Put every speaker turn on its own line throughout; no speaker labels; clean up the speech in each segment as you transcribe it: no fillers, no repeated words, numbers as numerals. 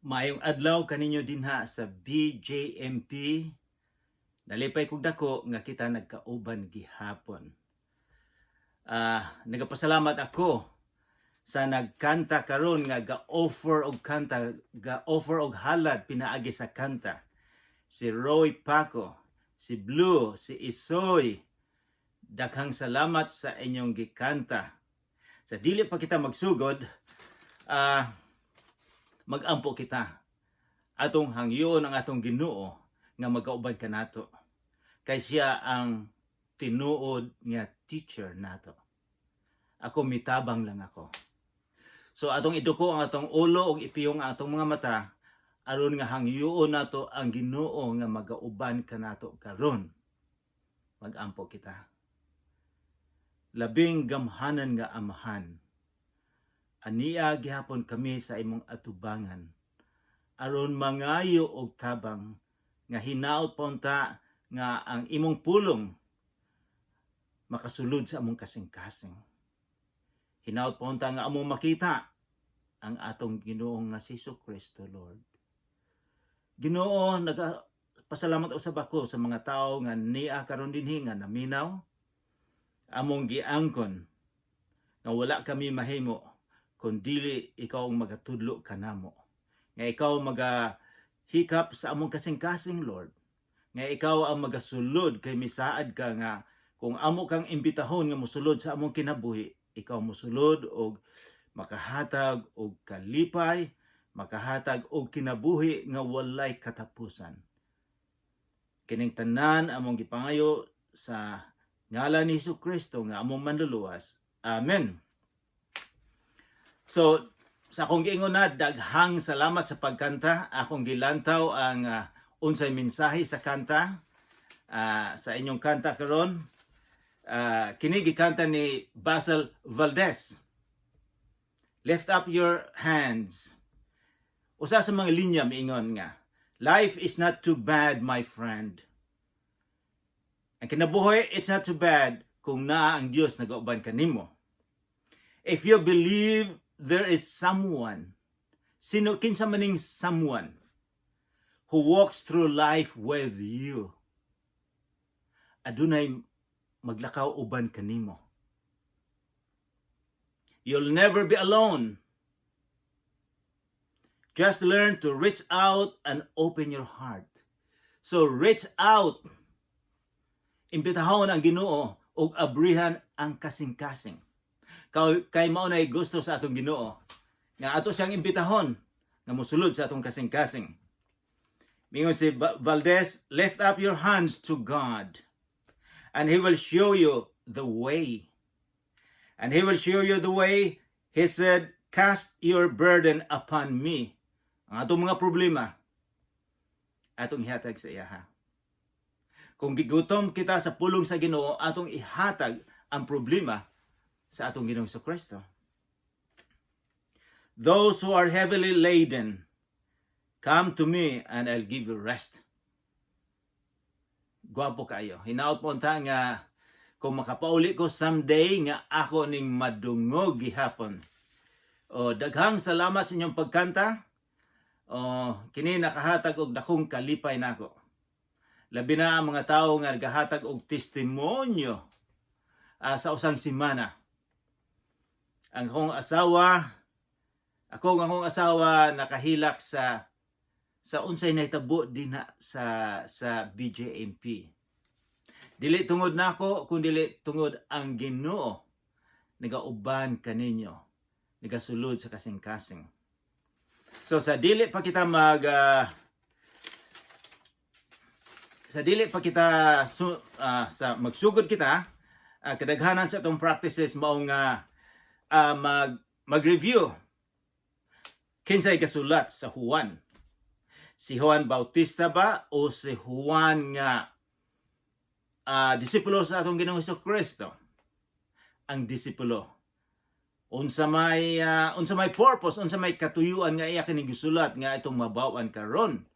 Maayong adlaw kaninyo dinha sa BJMP. Nalipay kog dako nga kita nagkauban gihapon. Nagapasalamat ako sa nagkanta karon nga ga-offer og kanta, ga-offer og halad pinaagi sa kanta. Si Roy Paco, si Blue, si Isoy. Daghang salamat sa inyong gikanta. Sa dili pa kita magsugod, magampo kita. Atong hangyoon ang atong Ginoo nga magauban kanato. Kay siya ang tinuod nga teacher nato. Ako, mitabang lang ako. So atong iduko ang atong ulo ug ipiyong ang atong mga mata aron nga hangyoon nato ang Ginoo nga magauban kanato karon. Magampo kita. Labing gamhanan nga Amahan, ania gihapon kami sa imong atubangan aron mangayo og tabang nga hinaot pa unta nga ang imong pulong makasulod sa among kasing-kasing. Hinaot pa unta nga among makita ang atong Ginoong nga si Hesus Kristo, Lord. Ginoo, nagapasalamat usab ako sa mga tawo nga nia karon dinhi nga naminaw. Among giangkon nga wala kami mahimo kun dili ikaw ang magatudlo kanamo. Nga ikaw magahikap sa among kasing-kasing, Lord. Nga ikaw ang magasulod kay misaad ka nga kung amo kang imbitahon nga mosulod sa among kinabuhi, ikaw mosulod og makahatag og kalipay, makahatag og kinabuhi nga walay katapusan. Kining tanan among gipangayo sa ngalan ni Hesus Kristo nga among Manluluwas. Amen. So, sa akong giingon na, daghang salamat sa pagkanta. Akong gilantaw ang unsay mensahe sa kanta. Sa inyong kanta karon. Kini gikanta ni Basil Valdez. "Lift up your hands." Usa sa mga linya miingon nga, "Life is not too bad, my friend." Ang kinabuhi, it's not too bad kung naa ang Dios nagauban kanimo. "If you believe there is someone," sino, kinsa maning someone "who walks through life with you." Adunay maglakaw uban kanimo. "You'll never be alone. Just learn to reach out and open your heart." So reach out. Imbitahon ang Ginoo ug abrihan ang kasing-kasing. Kay mao nay gusto sa atong Ginoo nga ato siyang imbitahon nga mosulod sa atong kasing-kasing. Mingon si Valdez, "Lift up your hands to God and He will show you the way. And He will show you the way." He said, "Cast your burden upon me." Ang atong mga problema, atong ihatag sa iyaha. Kung gigutom kita sa pulong sa Ginoo, atong ihatag ang problema sa atong Ginoong Kristo. "Those who are heavily laden, come to me and I'll give you rest." Gwapo kayo. Hinaot po unta nga kung makapauli ko someday nga ako ning madungog gihapon. O, daghang salamat sa inyong pagkanta. O, kini nakahatag og dakong kalipay nako. Labi na ang mga tawo nga nagahatag og testimonyo sa usang semana. Ang akong asawa, ako ang akong asawa nakahilak sa unsay nahitabo dinha sa BJMP. Dili tungod nako kun dili tungod ang Ginoo nagauban kaninyo, nagasulod sa kasing-kasing. So sa dili pa kita sa magsugod kita, kadaghanan sa atong practices mao nga mag-review kinsay gasulat sa Juan. Si Juan Bautista ba o si Juan nga disipulo sa atong Ginoong Kristo? Ang disipulo. Unsa may purpose, unsa may katuyuan nga iya kini gisulat nga itong mabaw-an karon?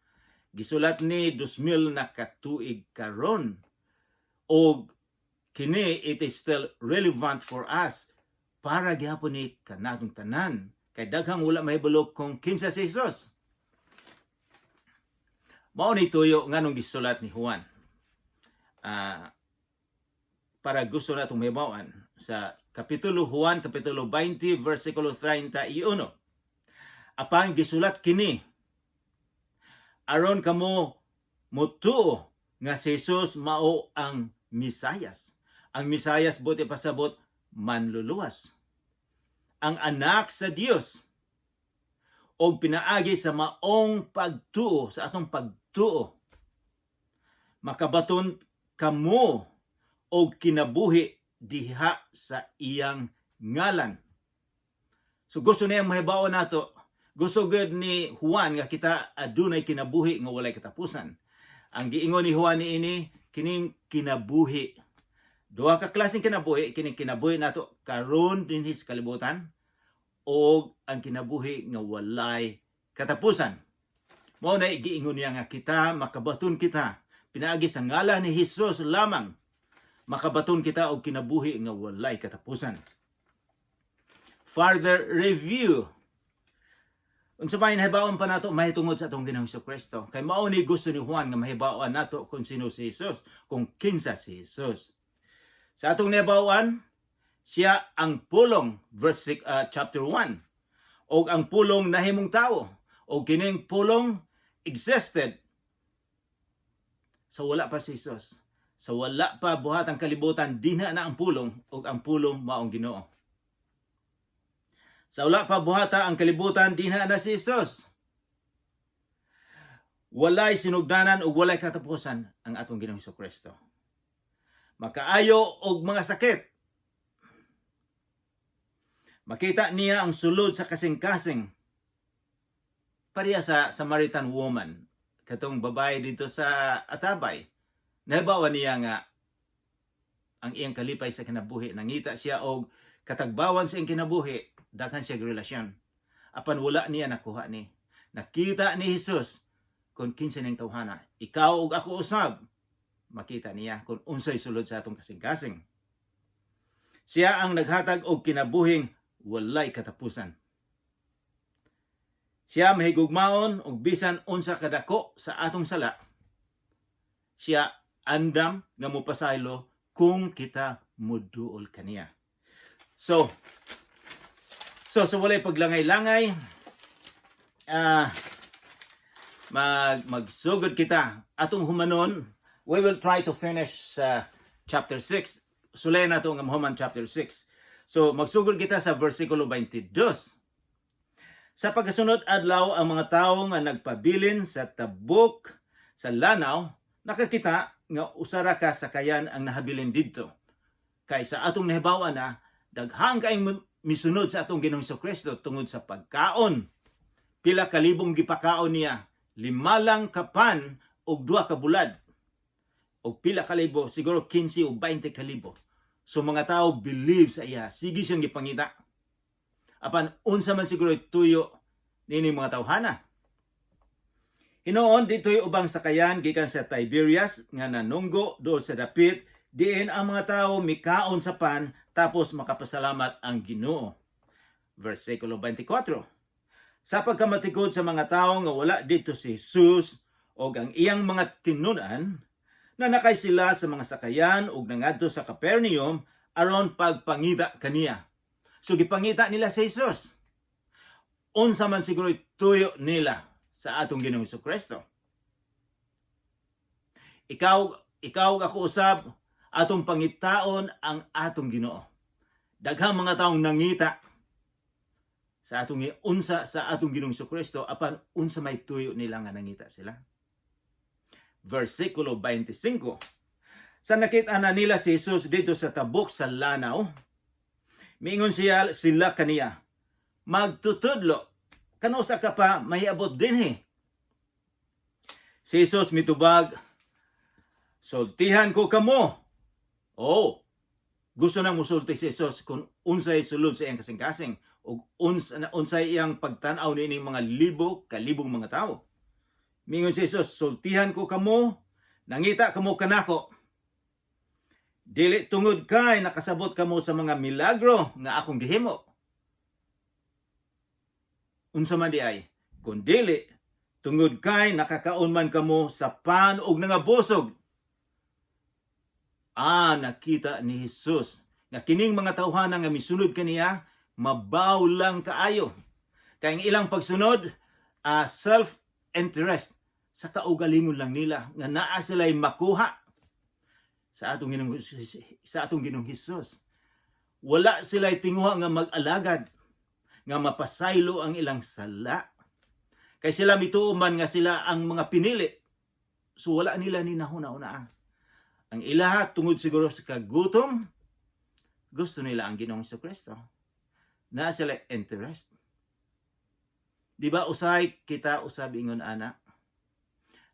Gisulat ni 2000 na katuig karon. Og kini, it is still relevant for us, para gihapon ni kanatong tanan kay daghang wala mahibalo kung kinsa si Jesus. Mao ni tuyo nganong gisulat ni Juan. Para gusto natong mahibaw-an sa Kapitulo Juan, Kapitulo 20, versikulo 31. Apan gisulat kini aron kamo motuo nga si Jesus mao ang Mesiyas. Ang Mesiyas, buot ipasabot, manluluwas. Ang anak sa Dios. Og pinaagi sa maong pagtuo, sa atong pagtuo, makabaton kamo og kinabuhi diha sa iyang ngalan. So gusto niya mahibaw nato, gusto gud ni Juan nga kita adunay kinabuhi nga walay katapusan. Ang giingon ni Juan niini, kining kinabuhi. Duha ka klaseng kinabuhi, kining kinabuhi nato karon dinhi sa kalibutan o ang kinabuhi nga walay katapusan. Mao na giingon niya nga kita makabaton kita pinaagi sa ngalan ni Hesus lamang, makabaton kita og kinabuhi nga walay katapusan. Further review. Unsa pa nahibaw-an pa nato mahitungod sa atong Ginoong Kristo? Kay mao ni gusto ni Juan nga mahibaw-an nato kung sino si Jesus, kung kinsa si Jesus. Sa atong nahibaw-an, siya ang Pulong, verse chapter 1. Og ang Pulong nahimong tao. Og kining Pulong existed sa wala pa si Jesus. Sa wala pa buhat ang kalibutan, dinha na ang Pulong, ug ang Pulong maong Ginoo. Sa wala pa buhata ang kalibutan, dinha na si Jesus. Walay sinugdanan ug walay katapusan ang atong Ginoong Kristo. Makaayo og mga sakit. Makita niya ang sulod sa kasing-kasing. Pareha sa Samaritan woman, katong babae dito sa Atabay. Nahibawan niya nga ang iyang kalipay sa kinabuhi. Nangita siya og katagbawan sa iyang kinabuhi, daghan siya relasyon. Apan wala niya nakuha ni. Nakita ni Jesus kung kinsa ning tawhana. Ikaw ug ako usab, makita niya kung unsay sulod sa atong kasing-kasing. Siya ang naghatag og kinabuhing walay katapusan. Siya mahigugmaon ug bisan unsa kadako sa atong sala, siya andam nga mopasaylo kung kita muduol kaniya. So sa walay paglangay-langay, magsugod kita atong humanon. We will try to finish chapter 6. Sulay nato nga mahuman chapter 6. So magsugod kita sa versikulo 22. Sa pagkasunod adlaw, ang mga tawo nga nagpabilin sa tabok sa lanaw nakakita nga usa ra ka sakayan ang nahabilin didto. Kay sa atong nahibaw-an na daghan kaayong misunod sa atong Ginoong Kristo tungod sa pagkaon. Pila ka libong gipakaon niya, lima lang ka pan ug duha ka bulad. Og pila ka libo, siguro 15 o 20 ka libo. So mga tao believe sa iya, sige siyang gipangita. Apan unsa man siguro tuyo nini mga tawhana. Hinuon didto'y ubang sakayan gikan sa Tiberias nga nanunggo duol sa dapit diin ang mga tao mikaon sa pan tapos makapasalamat ang Ginoo. Versikulo 24. Sa pagkamatikod sa mga tao nga wala didto si Jesus og ang iyang mga tinun-an, nanakay sila sa mga sakayan ug nangadto sa Capernaum aron pagpangita kaniya. So gipangita nila si Jesus. Unsa man siguro tuyo nila sa atong Ginoong Kristo. Ikaw ako usab, atong pangitaon ang atong Ginoo. Daghang mga taong nangita sa atong unsa sa atong Ginoong Kristo, apan unsa may tuyo nila nga nangita sila? Versikulo 25. Sa nakita na nila si Jesus didto sa tabok sa lanaw, miingon sila kaniya, "Magtutudlo, kanusa ka pa mahiabot dinhi?" Si Jesus mitubag, "Sultihan ko kamo." Oh, gusto nang musulti si Jesus kung unsay sulod sa iyang kasing-kasing o unsay iyang pagtan-aw niining mga libo kalibong mga tao. Mingon si Jesus, "Sultihan ko kamo, nangita kamo kanako. Dili tungod kay nakasabot kamo sa mga milagro nga akong gihimo. Unsa man diay, kundili Tungod kay nakakaon man kamo sa pan ug nangabusog. Ah, nakita ni Jesus nga kining mga tawhana nga misunod kaniya mabaw lang kaayo. Kay ang ilang pagsunod, self-interest sa kaugalingon lang nila nga naa sila'y makuha sa atong Ginoong Hesus. Wala sila'y tinguha nga mag-alagad nga mapasaylo ang ilang sala. Kay sila mituo man nga sila ang mga pinili. So wala nila ni nahuna-una. Ang ilaha tungod siguro sa kagutom, gusto nila ang Ginoong Kristo. Na sila interest. Di ba usay kita usab ingon ana?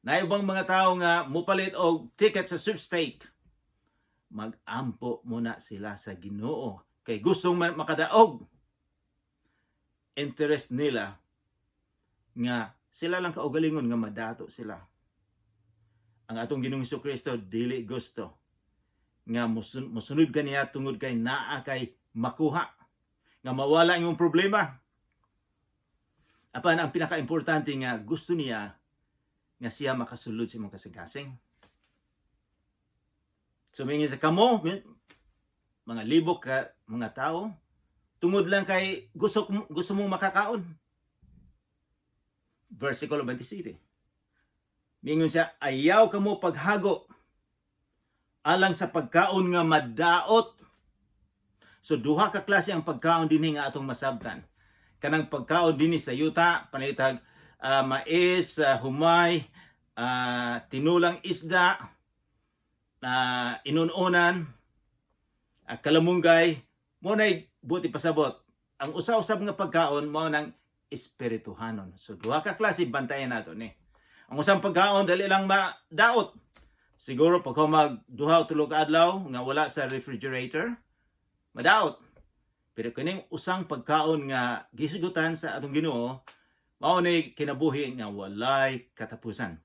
Na ibang mga tao nga mupalit og ticket sa sweepstake, mag-ampo muna sila sa Ginoo kay gustong makadaog. Interest nila nga sila lang kaugalingon nga madato sila. Ang atong Ginoong Kristo dili gusto nga musunod kaniya tungod kay naa kay makuha nga mawala imong problema. Apan ang pinakaimportante nga gusto niya nga siya makasulod sa imong kasing-kasing. So miingon sa kamo mga libok ka mga tao tungod lang kay gusto gusto mong makakaon. Versikulo 27. Miingon siya, "Ayaw kamo paghago alang sa pagkaon nga madaot." So duha ka klase ang pagkaon dinhi nga atong masabtan. Kanang pagkaon dinhi sa yuta, panitag mais, humay, tinulang isda, inununan, kalamunggay, mao nay buot ipasabot. Ang usa-usab nga pagkaon mao nang espirituhanon. So duha ka klase, bantayan nato ni. Ang usang pagkaon dali lang madaot. Siguro pag mag duha o tulo ka adlaw nga wala sa refrigerator, madaot. Pero kining usang pagkaon nga gisgutan sa atong Ginoo, mao ni kinabuhi nga walay katapusan.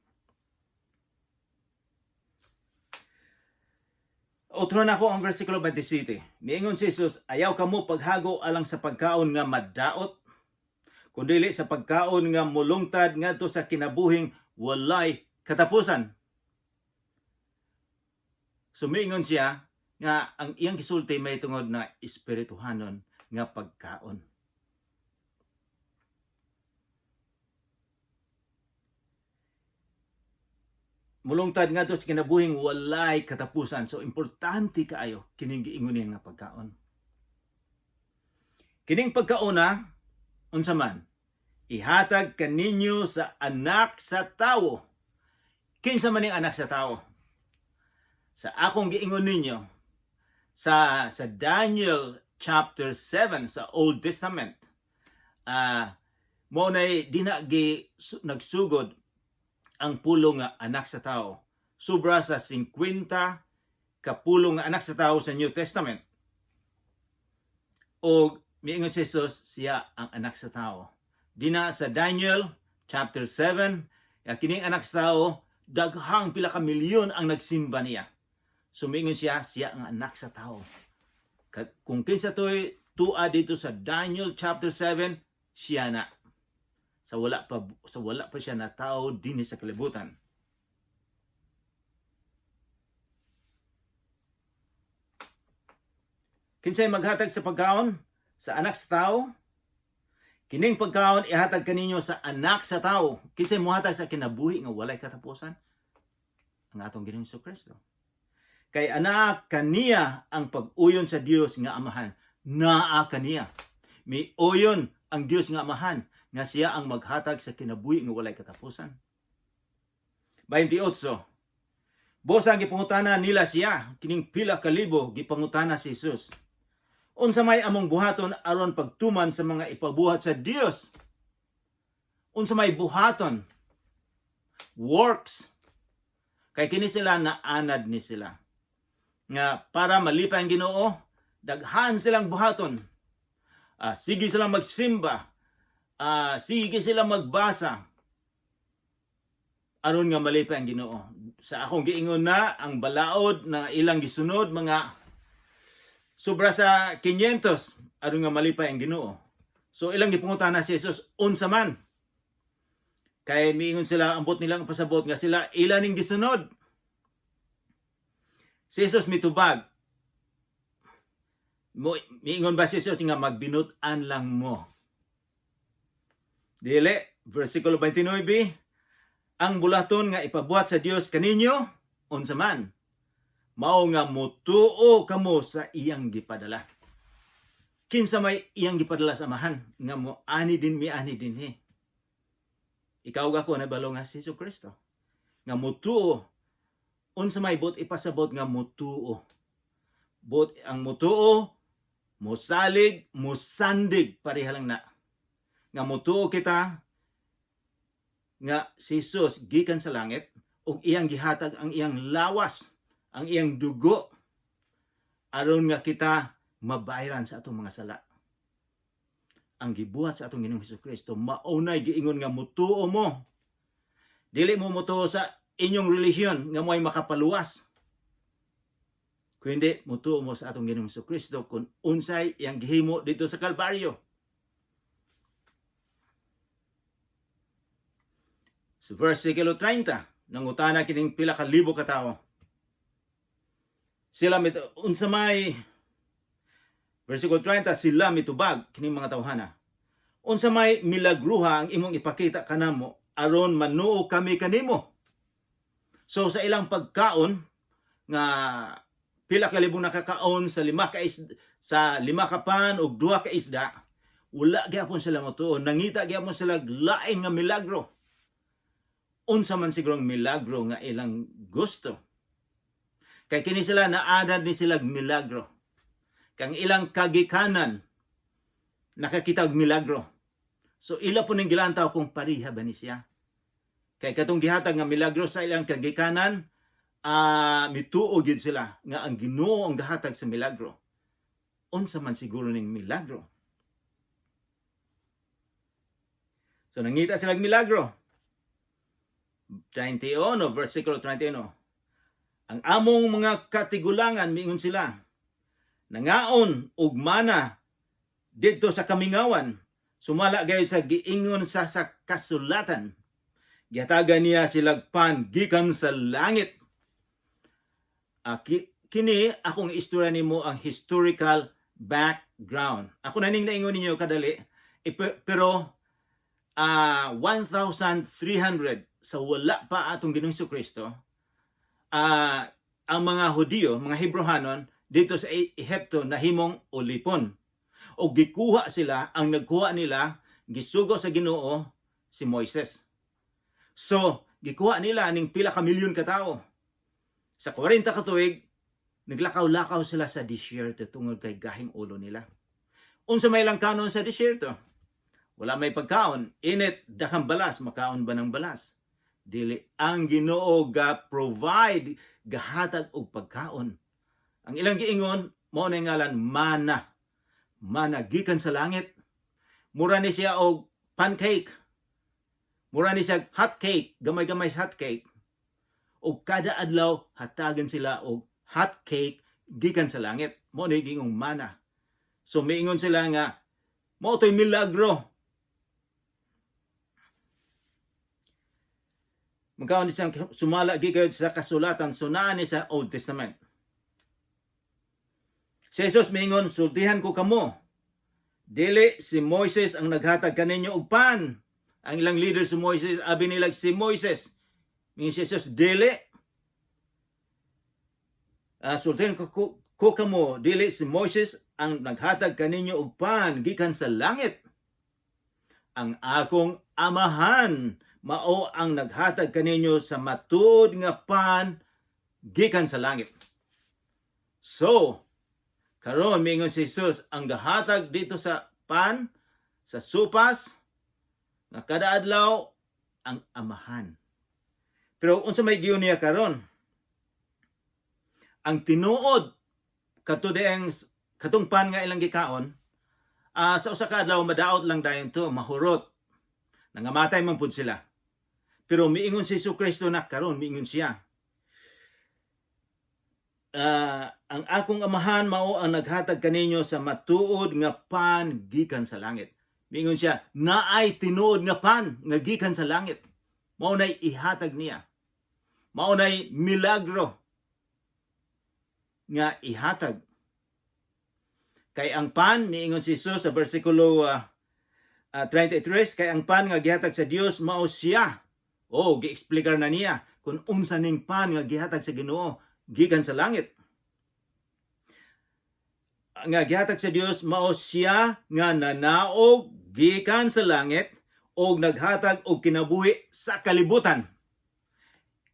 Otro na ko ang versikulo 27. Miingon si Jesus, "Ayaw kamo paghago alang sa pagkaon nga madaot, kundili sa pagkaon nga mulungtad ngadto sa kinabuhing walay katapusan." So miingon siya nga ang iyang gisulti may tungod na espirituhanon nga pagkaon. Mulungtad ngadto sa kinabuhing walay katapusan. So importante kaayo kining giingon niya nga pagkaon. Kining pagkaona unsa man ihatag kaninyo sa Anak sa Tawo. Kinsa man ning Anak sa Tawo? Sa akong giingon ninyo sa Daniel chapter 7 sa Old Testament, mo nay dina gi nagsugod ang pulong nga Anak sa Tao. Sobra sa 50 kapulong nga Anak sa Tao sa New Testament. O miingon si Jesus, siya ang Anak sa Tao. Dina sa Daniel chapter 7, ya kining Anak sa Tao, daghang pila ka milyon ang nagsimba niya. So miingon siya, siya ang Anak sa Tao. Kung kinsa to'y tua dito sa Daniel chapter 7, siya na. Sa wala pa siya natao dinhi sa kalibutan. Kinsay maghatag sa pagkaon sa Anak sa Tao? Kining pagkaon ihatag kaninyo sa Anak sa Tao. Kinsay mohatag sa kinabuhi nga walay katapusan? Ang atong Ginoong Kristo. Kay anaa kaniya ang pag-uyon sa Dios nga Amahan. Naa kaniya. Miuyon ang Dios nga Amahan nga siya ang maghatag sa kinabuhi nga walay katapusan. 28. Bosa gipangutana nila siya, kining pila ka libo gipangutana si Jesus. "Unsa may among buhaton aron pagtuman sa mga ipabuhat sa Dios?" Unsa may buhaton? Works. Kay kini sila naanad ni sila nga para malipay ang Ginoo, daghan silang buhaton. Sige silang magsimba, sige silang magbasa aron nga malipay ang Ginoo. Sa akong giingon na ang balaod na ilang gisunod mga sobra sa 500 aron nga malipay ang Ginoo. So ilang gipangutana si Jesus, unsa man? Kay miingon sila, ambot nilang pasabot nga sila ila ning gisunod. Si Jesus mitubag. Mo, miingon ba si Jesus nga magbinut-an lang mo? Dili, versikulo 29, ang bulaton nga ipabuhat sa Dios kaninyo, unsa man? Mao nga mutuo kamo sa iyang gipadala. Kinsa may iyang gipadala sa Amahan nga mo ani din miani dinhi? Ikaw ug ako nabalo nga si Hesus Kristo. Nga mutuo, unsa may buot ipasabot nga mutuo? Buot ang mutuo, musalig, musandig, pareha lang na. Nga mutuo kita nga si Jesus gikan sa langit ug iyang gihatag ang iyang lawas, ang iyang dugo aron nga kita mabayran sa atong mga sala. Ang gibuhat sa atong Ginoong Hesus Kristo maunay giingon nga mutuo mo. Dili mo mutuo sa inyong relihiyon nga mo'y makapaluwas. Kundi mutuo mo sa atong Ginoong Hesus Kristo kung unsay iyang gihimo dito sa Kalbaryo. Sa versikulo 30, nangutana kining pila ka libo ka tawo. Sila mit unsa may, versikulo 30, sila mitubag kining mga tawhana. Unsa may milagruha ang imong ipakita kanamo aron manuo kami kanimo? So sa ilang pagkaon nga pila ka libong nakakaon sa lima ka pan ug duha ka isda, wala gyapon sila motuo. Nangita gyapon sila lain nga milagro. Unsa man siguro ang milagro nga ilang gusto? Kay kini sila naadad ni sila milagro. Kang ilang kagikanan nakakita og milagro. So ila po ning gilantaw kung pariha ba ni siya. Kay katong gihatag nga milagro sa ilang kagikanan, mituo gid sila nga ang Ginoo ang gahatag sa milagro. Unsa man siguro ning milagro? So nangita sila og milagro. 21, versikulo 31. Ang among mga katigulangan, miingon sila, nangaon og mana didto sa kamingawan, sumala gayud sa giingon sa kasulatan. Gihatagan niya silag pan gikan sa langit. Kini akong istorya nimo ang historical background. Ako na ning naingon ninyo kadali, pero 1,300 sa wala pa atong Ginoong Kristo, ang mga Hudiyo, mga Hebrohanon dito sa Ehipto nahimong ulipon. O gikuha sila, ang nagkuha nila, gisugo sa Ginoo si Moises. So, gikuha nila ning pila ka milyon ka tao. Sa 40 ka tuig, naglakaw-lakaw sila sa disyerto tungod kay gahing ulo nila. Unsa may lang kanon sa disyerto? Wala may pagkaon, init, dakang balas, makaon ba ng balas? Dili, ang Ginoo ga provide, gahatag og pagkaon. Ang ilang giingon, mao na ngalan mana. Mana gikan sa langit. Mura ni siya og pancake. Mura ni siya hot cake, gamay-gamay hot cake. Og kada adlaw hatagan sila og hot cake gikan sa langit. Mao ni giingong mana. So miingon sila nga mao to'y milagro. Magkaon ni siyang sumala gikan sa kasulatan, so naa ni sa Old Testament. Si Jesus miingon, "Sultihan ko kamo. Dili si Moises ang naghatag kaninyo og pan." Ang ilang leader si Moises, abi nila si Moises. Miingon si Jesus, "Dili. Sultihan ko kamo, dili si Moises ang naghatag kaninyo og pan gikan sa langit. Ang akong Amahan mao ang naghatag kaninyo sa matuod nga pan gikan sa langit." So, karon miingon si Jesus, ang gahatag dito sa pan, sa supas, nga kada adlaw ang Amahan. Pero unsa may giyon niya karon? Ang tinuod kadto katong pan nga ilang gikaon, sa usa ka adlaw madaot lang dayon to, mahurot. Nangamatay man pud sila. Pero miingon si Hesus Kristo na karon miingon siya. Ang akong Amahan mao ang naghatag kaninyo sa matuod nga pan gikan sa langit. Miingon siya, naay tinuod nga pan nga gikan sa langit. Mao nay ihatag niya. Mao nay milagro nga ihatag. Kay ang pan, niingon si Jesus sa bersikulo 33, kay ang pan nga gihatag sa Dios mao siya. Oh, giexplikar na niya kung unsa ning pan nga gihatag sa Ginoo gikan sa langit. Nga gihatag sa Dios mao siya nga nanaog gikan sa langit og naghatag og kinabuhi sa kalibutan.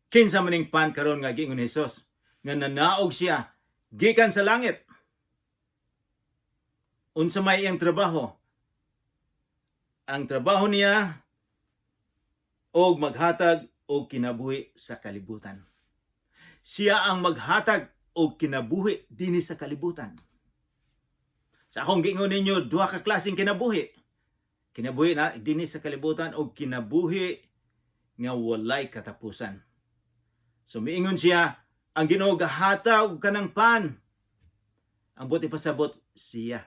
Kinsa maning pan karon nga giingon ni Jesus nga nanaog siya gikan sa langit? Unsa may iyang trabaho? Ang trabaho niya og maghatag og kinabuhi sa kalibutan. Siya ang maghatag og kinabuhi dinhi sa kalibutan. Sa akong giingon ninyo, duha ka klaseng kinabuhi. Kinabuhi na dinhi sa kalibutan og kinabuhi nga walay katapusan. So miingon siya, ang Ginoo gahatag og kanang pan. Ang buot ipasabot, siya.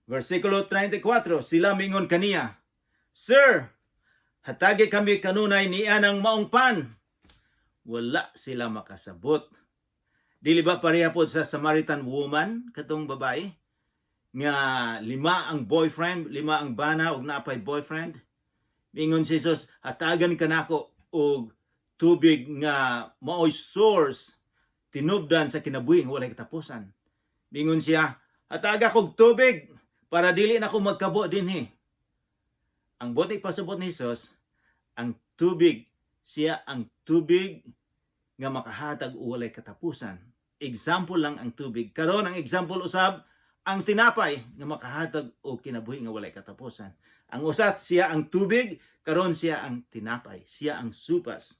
Versikulo 34, sila mingon kaniya, "Sir, hatagi kami kanunay niya ng maong pan." Wala sila makasabot. Dili ba pareha pod sa Samaritan woman, katong babae nga lima ang boyfriend, lima ang bana ug naapay boyfriend? Mingon si Jesus, "Hatagan kanako og tubig nga maoy source, tinubdan sa kinabuhi nga walay katapusan." Mingon siya, "Hataga kog tubig para dili na ko magkabo dinhi." Ang buot ipasabot ni Jesus, ang tubig, siya ang tubig nga makahatag og walay katapusan. Example lang ang tubig. Karon, ang example usab ang tinapay nga makahatag og kinabuhi nga walay katapusan. Ang usat, siya ang tubig, karon siya ang tinapay, siya ang supas.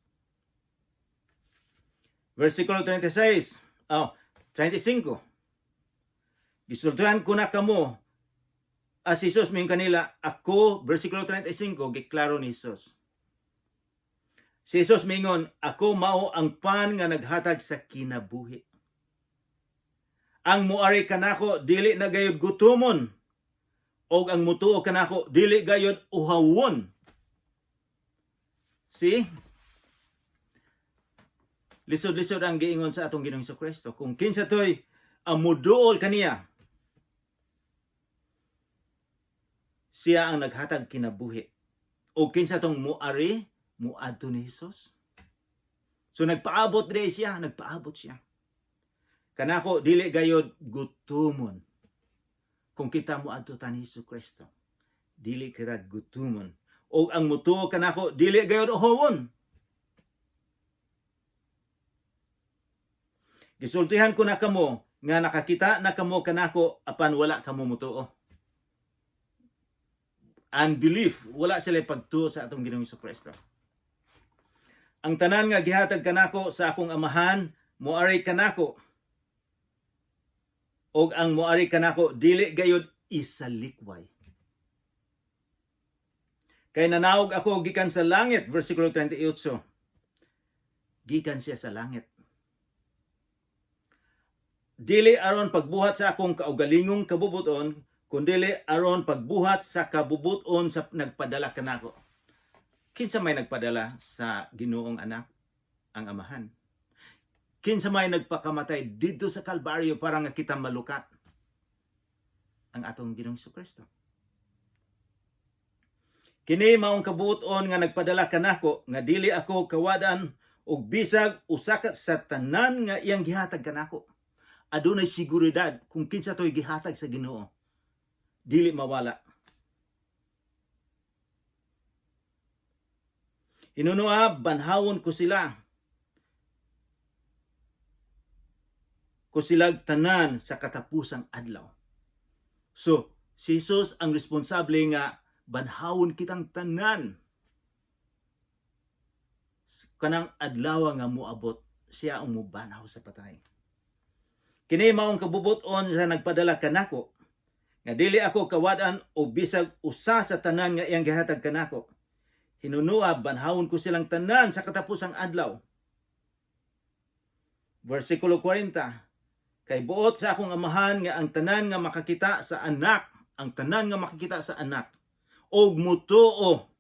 Versikulo 36, oh, 35. Gisultihan ko na kamo, as Jesus miingon kanila, ako, versikulo 35, giklaro ni Jesus. Si Jesus mingon, "Ako mao ang pan nga naghatag sa kinabuhi. Ang muari kanako dili na gayud gutomon og ang mutuo kanako dili gayud uhawon." See? Lisod-lisod ang giingon sa atong Ginoong Kristo. Kung kinsa toy ang muduol kaniya, siya ang naghatag kinabuhi. O kinsa tong muari, muadto ni Jesus. So nagpaabot diri siya, nagpaabot siya. Kanako dili gayod gutumon. Kung kita moadto ta ni Hesus Kristo, dili kita gutumon. O ang mutuo kanako dili gayod uhawon. Gisultihan ko na kamo nga nakakita na kamo kanako apan wala kamo mutuo. Unbelief, wala sila pagtuo sa atong Ginoong Kristo. Ang tanan nga gihatag kanako sa akong Amahan moari kanako. Og ang moari kanako dili gayod isalikway. Kay nanaog ako gikan sa langit, versikulo 28. Gikan siya sa langit. Dili aron pagbuhat sa akong kaugalingong kabubuton, kundili aron pagbuhat sa kabubuton sa nagpadala kanako. Kinsa may nagpadala sa Ginoong anak? Ang Amahan. Kinsa may nagpakamatay didto sa Kalbaryo para nga kita malukat? Ang atong Ginoong Kristo. Kini maong kabuoton nga nagpadala kanako nga dili ako kawadan og bisag usa ka sa tanan nga iyang gihatag kanako. Adunay seguridad kung kinsa to'y gihatag sa Ginoo. Dili mawala. Hinunua, banhawon ko sila. Ko silag tanan sa katapusang adlaw. So, si Jesus ang responsable nga banhawon kitang tanan. Kanang adlaw nga moabot, siya ang mubanhaw sa patay. Kini maong kabubuton sa nagpadala kanako nga dili ako kawad-an og bisag usa sa tanan nga iyang gihatag kanako. Hinunua, banhawon ko silang tanan sa katapusang adlaw. Versikulo 40. Kay buot sa akong Amahan nga ang tanan nga makakita sa anak, ang tanan nga makakita sa anak, Og mutuo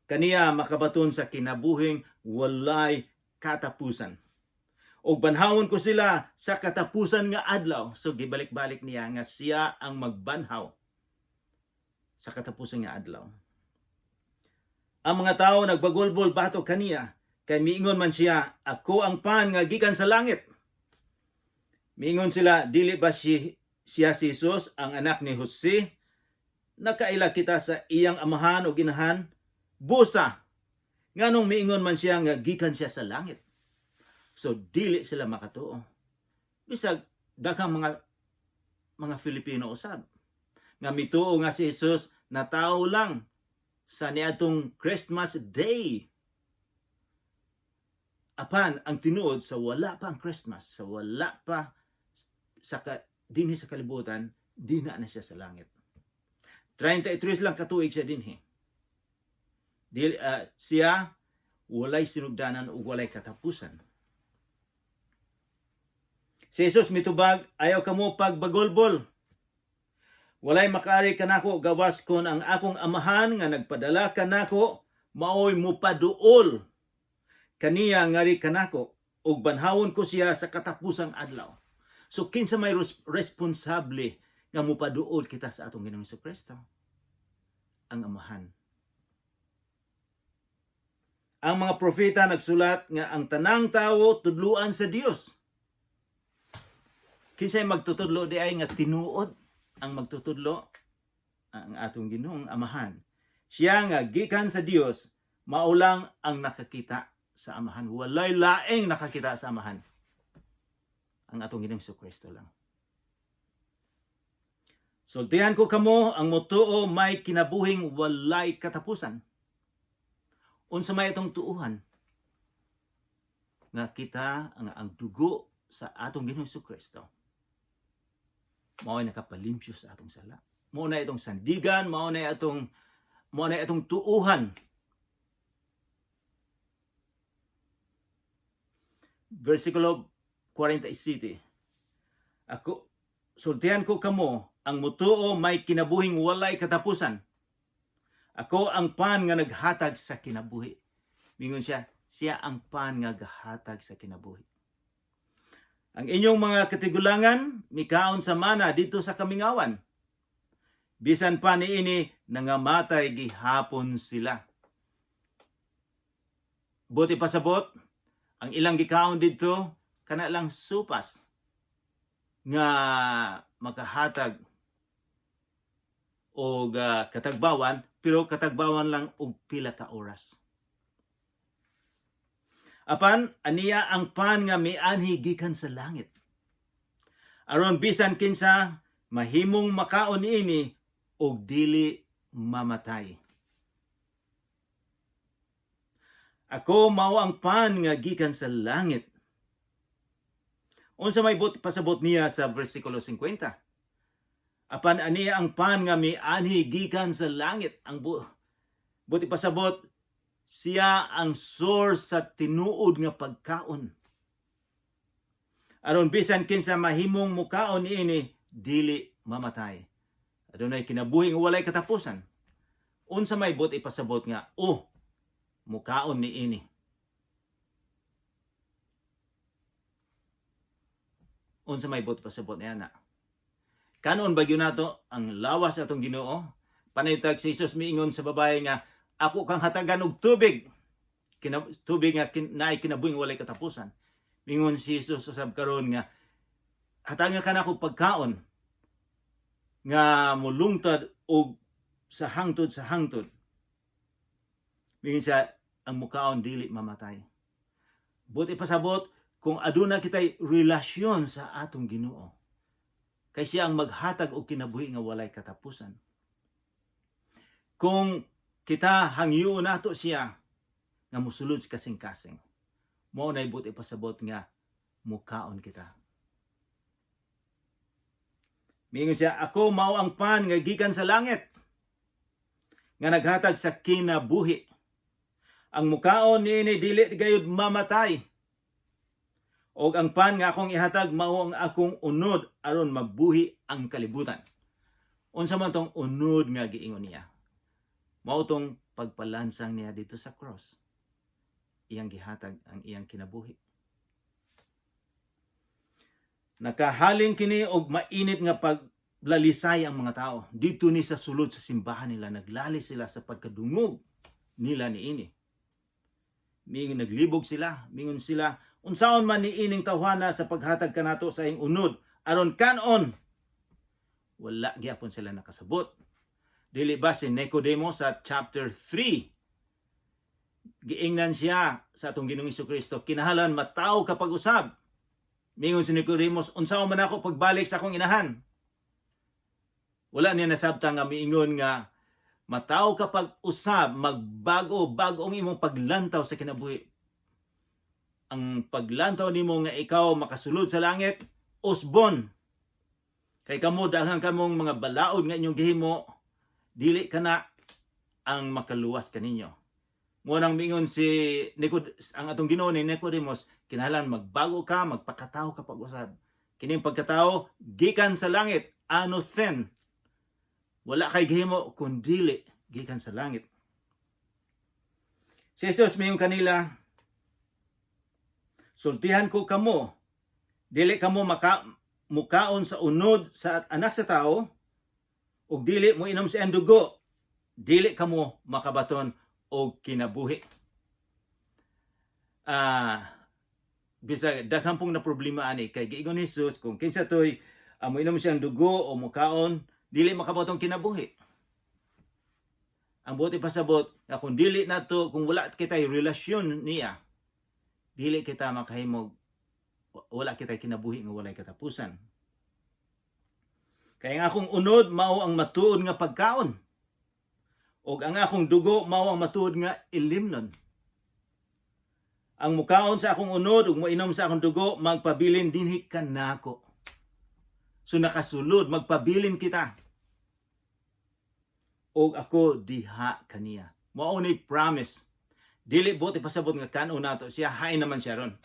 kaniya makabaton sa kinabuhing walay katapusan. Og banhawon ko sila sa katapusan nga adlaw. So gibalik-balik niya nga siya ang magbanhaw sa katapusan nga adlaw. Ang mga tao nagbagulbol batok kaniya kay miingon man siya, "Ako ang pan nga gikan sa langit." Miingon sila, "Dili ba siya si Jesus, ang anak ni Jose? Nakaila kita sa iyang amahan o ginahan. Busa, nganong miingon man siya nga gikan siya sa langit?" So dili sila makatuo. Bisag daghang mga Filipino usab nga mituo nga si Jesus na tao lang sa niadtong Christmas Day. Apan ang tinuod, sa wala pa ang Christmas, sa wala pa sa dinhi sa kalibutan, dina na siya sa langit. 33 lang katuig siya dinhi. Siya walay sinugdanan ug walay katapusan. Si Jesus mitubag, "Ayaw kamo pagbagulbol. Walay makaari kanako gawas kon ang akong Amahan nga nagpadala kanako maoy mupaduol kaniya ngari kanako, ug banhawon ko siya sa katapusang adlaw." So kinsa may responsable nga mupaduol kita sa atong Ginoong Kristo? Ang Amahan. Ang mga propeta nagsulat nga ang tanang tawo tudluan sa Dios. Kinsay magtutudlo di ay nga tinuod? Ang magtutudlo, ang atong Ginoong Amahan. Siya nga gikan sa Dios mao lang ang nakakita sa Amahan. Walay laing nakakita sa Amahan. Ang atong Ginoong Kristo lang. Sultihan ko kamo, ang mutuo may kinabuhing walay katapusan. Unsa may itong tuuhan? Nga kita ang dugo sa atong Ginoong Kristo mao ay nakapalimpyo sa atong sala. Mao na itong sandigan, mao na itong tuuhan. Versikulo 47. Ako, sultihan ko kamo, ang mutuo may kinabuhing walay katapusan. Ako ang pan nga naghatag sa kinabuhi. Mingon siya, siya ang pan nga gahatag sa kinabuhi. Ang inyong mga katigulangan mikaon sa mana dito sa kamingawan. Bisan pa niini, nangamatay gihapon sila. Buot ipasabot, ang ilang gikaon dito kana lang supas nga makahatag og katagbawan, pero katagbawan lang og pila ka oras. Apan aniya ang pan nga mianhi gikan sa langit, aron bisan kinsa mahimong makaon niini og dili mamatay. Ako mao ang pan nga gikan sa langit. Unsa may buot pasabot niya sa versikulo 50? Apan aniya ang pan nga mianhi gikan sa langit. Ang buot ipasabot, siya ang source sa tinuod nga pagkaon, aron bisan kinsa mahimong mukaon niini, dili mamatay. Adunay kinabuhi nga walay katapusan. Unsa may buot ipasabot nga oh mukaon niini? Unsa may buot pasabot niya na? Kanon ba gyud nato ang lawas atong Ginoo? Panaytag si Jesus miingon sa babae nga, "Ako kang hatagan og tubig. Tubig nga naay kinabuhing walay katapusan." Mingon si Jesus usab karon nga, "Hatagan ka nako pagkaon nga mulungtad og sa hangtod sa hangtod." Mingon siya, ang mukaon dili mamatay. Buot ipasabot, kung aduna kitay relasyon sa atong Ginoo, kay siya ang maghatag og kinabuhi nga walay katapusan. Kung kita hangyoon nato siya nga musulod sa kasing-kasing, mao nay buot ipasabot nga mukaon kita. Mingon siya, "Ako mao ang pan nga gikan sa langit nga naghatag sa kinabuhi. Ang mukaon niini dili gayud mamatay. Og ang pan nga akong ihatag mao ang akong unod aron mabuhi ang kalibutan." Unsa man tong unod nga giingon niya? Mao tong pagpalansang niya dito sa cross. Iyang gihatag ang iyang kinabuhi. Nakahalin kini og mainit nga paglalisay ang mga tao. Dito ni sa sulod sa simbahan nila, naglalis sila sa pagkadungog nila niini. Mingon, naglibog sila, mingon sila, "Unsaon man ni ining tawhana sa paghatag kanato sa iyang unod aron kanon?" Wala gyapon sila nakasabot. Dili ba si Nicodemo sa chapter 3? Giingnan siya sa atong Ginoong Kristo, "Kinahanglan matawo ka pag-usab." Mingon si Nicodemus, "Unsaon man ako pagbalik sa akong inahan?" Wala niya nasabta nga miingon nga matawo ka pag-usab, magbago, bago ang imong paglantaw sa kinabuhi. Ang paglantaw nimo nga ikaw makasulod sa langit, usbon. Kay kamo, daghan kamong mga balaod nga inyong gihimo, dili kana ang makaluwas kaninyo. Mao nang mingon si Nicod ang atong Ginoo ni Nicodemus, kinahanglan magbago ka, magpakatao ka pag-usab. Kining pagkatao gikan sa langit, anothen. Wala kay gihimo kun dili gikan sa langit. Si Jesus miingon kanila, "Sultihan ko kamo, dili kamo maka mukaon sa unod sa Anak sa Tao ug dili mo inom sa iyang dugo, dili kamo makabaton og kinabuhi." Bisag daghan pong na problema ani kay giingon ni Jesus kung kinsa toy moinom siyang dugo o mukaon, dili makabaton kinabuhi. Ang buot ipasabot nga kung dili nato, kung wala kita relasyon niya, dili kita makahimog, wala kita kinabuhi nga walay katapusan. Kay ang akong unod mao ang matuod nga pagkaon ug ang akong dugo mao ang matuod nga ilimnon. Ang mukaon sa akong unod ug moinom sa akong dugo magpabilin dinhi kanako. So nakasulod, magpabilin kita. Og ako diha kaniya. Mao ni promise. Dili buot ipasabot nga kanon nato siya, hain naman siya ron.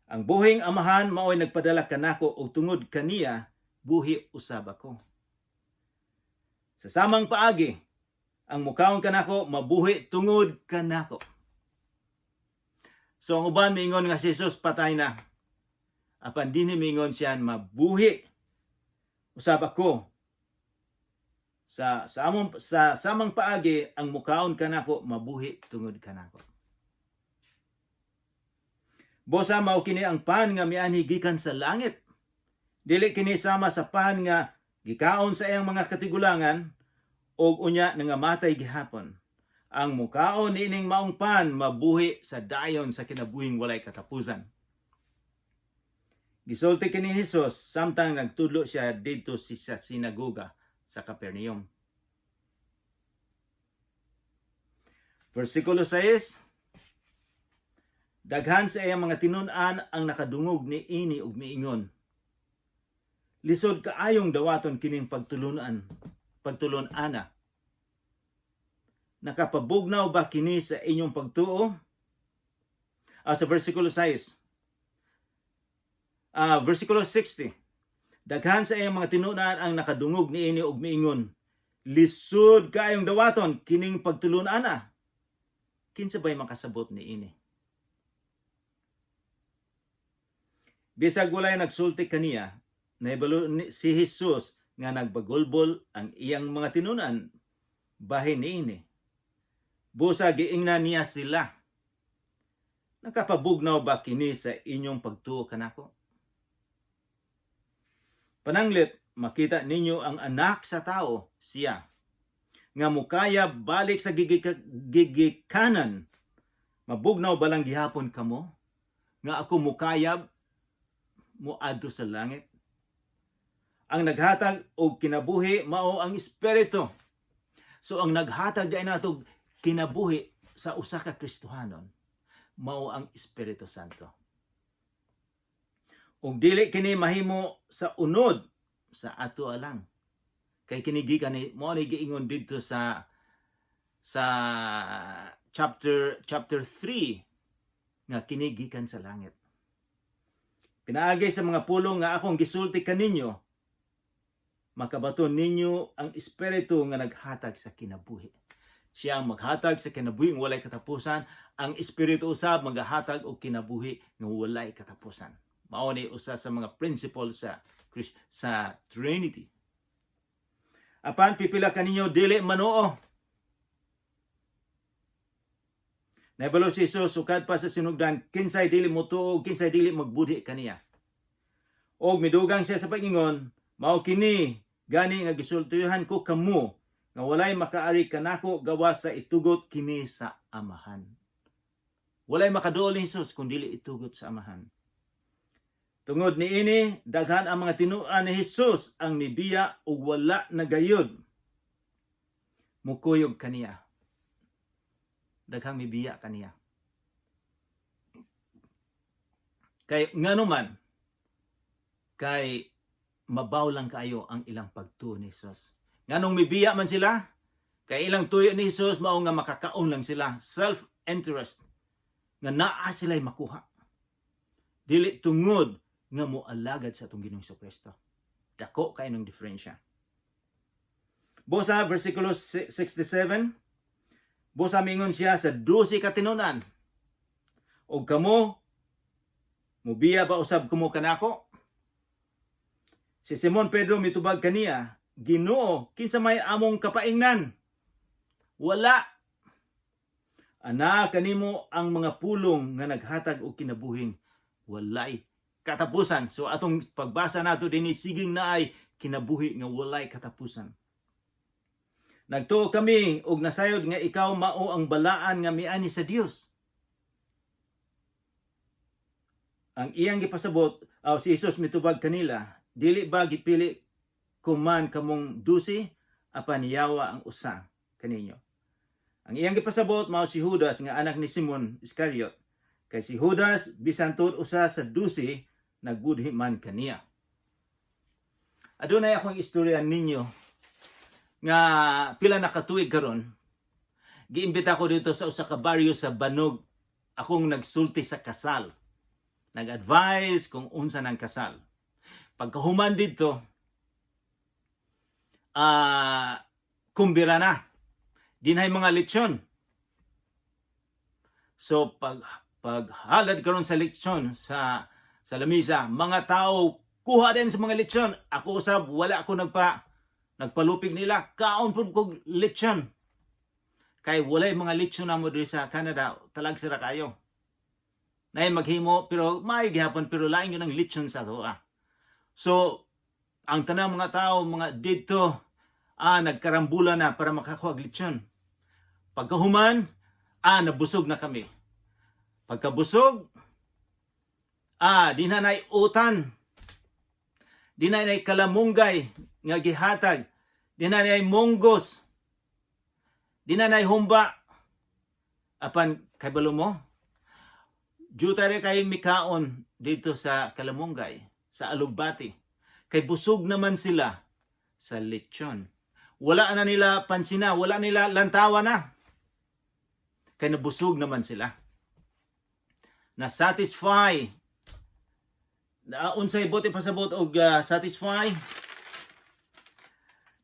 Ang buhing Amahan mao'y nagpadala kanako ug tungod kaniya buhi usab ako. Sa samang paagi, ang mukaon kanako mabuhi tungod kanako. So ang uban miingon nga si Jesus patay na. Apan dinhi miingon siya, mabuhi usab ako. Sa samang paagi, ang mukaon kanako mabuhi tungod kanako. Busa mao kini ang pan nga mianhi gikan sa langit. Dili kini sama sa pan nga gikaon sa iyang mga katigulangan ug unya nangamatay gihapon. Ang mukaon niining maong pan mabuhi sa dayon sa kinabuhing walay katapusan. Gisulti kini ni Jesus samtang nagtudlo siya didto sa sinagoga sa Capernaum. Versikulo 6. Daghan sa iyang mga tinun-an ang nakadungog ni ini ug miingon, "Lisod kaayong dawaton kining pagtulun-ana. Nakapabugnaw ba kini sa inyong pagtuo?" Sa versikulo 6. Versikulo 60. Daghan sa iyang mga tinun-an ang nakadungog niini ug miingon, "Lisod kaayong dawaton kining pagtulun-ana. Kinsa bay makasabot niini?" Bisag walay nagsulti kaniya, nahibalo si Jesus nga nagbagulbol ang iyang mga tinun-an bahin niini. Busa giingnan niya sila, "Nakapabugnaw ba kini sa inyong pagtuo kanako? Pananglit makita ninyo ang Anak sa Tao, siya nga mukaya balik sa gigikanan, mabugnaw balang gihapon kamo nga ako mukayab moadto sa langit?" Ang naghatag og kinabuhi mao ang Espiritu. So ang naghatag diay nato kinabuhi sa usa ka Kristohanon mao ang Espiritu Santo. Ug dili kini mahimo sa unod sa ato alang. Kay kini gikan ni mao ni giingon didto sa chapter 3 nga kini gikan sa langit. Pinaagi sa mga pulong nga akong gisulti kaninyo, Makabaton ninyo ang Espiritu nga naghatag sa kinabuhi. Siya ang maghatag sa kinabuhi nga walay katapusan. Ang Espiritu usab magahatag og kinabuhi nga walay katapusan. Mao ni usa sa mga principles sa Trinity. Apan pipila kaninyo dili manuo. Nahibalo si Jesus sukad pa sa sinugdan kinsay dili motuo, kinsay dili magbudhi kaniya. Og midugang siya sa pag-ingon, "Mao kini gani nga gisultihan ko kamo nga walay makaari kanako gawas sa itugot kini sa Amahan." Walay makaduol ni Jesus kung dili itugot sa Amahan. Tungod niini, daghan ang mga tinuan ni Jesus ang mibiya ug wala na gayud mukuyog kaniya. Daghang mibiya kaniya. Kay ngano man, kay mabaw lang kaayo ang ilang pagtuo ni Jesus. Nganong mibiya man sila? Kay ilang tuyo ni Jesus mao nga makakaon lang sila, self-interest. Nga naa sila'y makuha. Dili tungod nga moalagad sa atong Ginoong Kristo. Dako kay ng diferensya. Busa versikulo 67, busa mingon siya sa 12 ka tinunan, "Og kamo, mubiya ba usab kamo kanako?" Si Simon Pedro mitubag kaniya, "Ginoo, kinsa may among kapaingnan? Wala. Ana kanimo ang mga pulong nga naghatag og kinabuhing walay katapusan." So atong pagbasa nato dinhi, siging naay kinabuhi nga walay katapusan. "Nagtuo kami og nasayod nga ikaw mao ang balaan nga miani sa Dios." Ang iyang gipasabot, aw si Jesus mitubag kanila, "Dili ba gipili ko man kamong 12? Apan yawa ang usa kaninyo." Ang iyang gipasabot mao si Judas nga anak ni Simon Iscariot. Kay si Judas, bisan tuod usa sa 12, nagbudhi man kaniya. Adunay akong istorya ninyo nga pila na katuig karon, giimbita ko dito sa usa ka baryo sa Banog. Akong nagsulti sa kasal. Nag-advise kung unsa nang kasal. Pagkahuman dito, kumbira na. Dinhay mga lechon. So pag paghalad karon sa lechon sa lamisa, mga tao kuha din sa mga lechon. Ako usab, wala ako nagpalupig nila. Kaon pud kog lechon. Kay walay mga lechon namo diri sa Canada, talag sira kayo. Nay maghimo pero may gihapon, pero lain yun ang lechon sa atoa. So ang tanang mga tao mga didto nagkarambula na para makakuha og lechon. Pagkahuman, nabusog na kami. Pagkabusog, di na nay utan. Di na nay kalamunggay nga gihatag. Di na nay munggos. Di na nay humba. Apan kabalo mo, juta rin kay mikaon dito sa kalamunggay, sa alugbati. Kay busog naman sila sa lechon. Wala na nila pansina, wala nila lantawa na. Kay nabusog naman sila. Na satisfy. Na unsay bote pasabot og satisfy?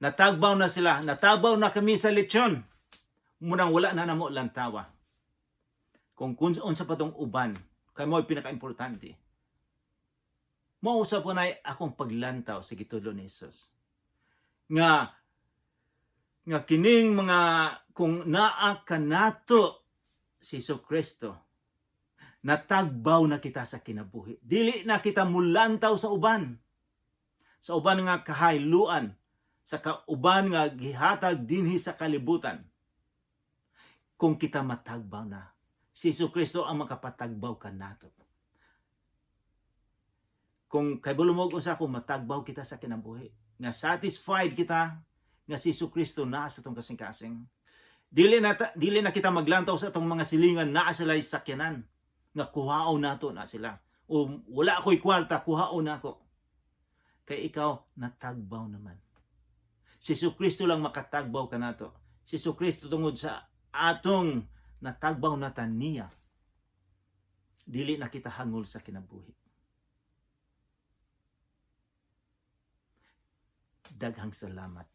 Natagbaw na sila, natagbaw na kami sa lechon. Munang wala na namo lantawa. Kung unsa pa tong uban, kay mo pinaka-importante. Mao usab po na akong paglantaw sa gitudlo ni Jesus. Nga kining mga kung naa kanato si Hesus Kristo, natagbaw na kita sa kinabuhi. Dili na kita mulantaw sa uban. Sa uban nga kahayluan, sa kauban nga gihatag dinhi sa kalibutan. Kung kita matagbaw na, si Hesus Kristo ang makapatagbaw kanato. Kung kay bulumog usa, kung matagbaw kita sa kinabuhi, nga satisfied kita nga si Hesus Kristo naa sa atong kasing-kasing. Dili na kita maglantaw sa atong mga silingan, naa sila sakyanan nga kuhaon nato na sila. O wala ako'y kwarta, kuhaon nako. Kay ikaw natagbaw naman. Si Hesus Kristo lang makatagbaw kanato. Si Hesus Kristo, tungod sa atong natagbaw na niya, dili na kita hangol sa kinabuhi. Daghang salamat.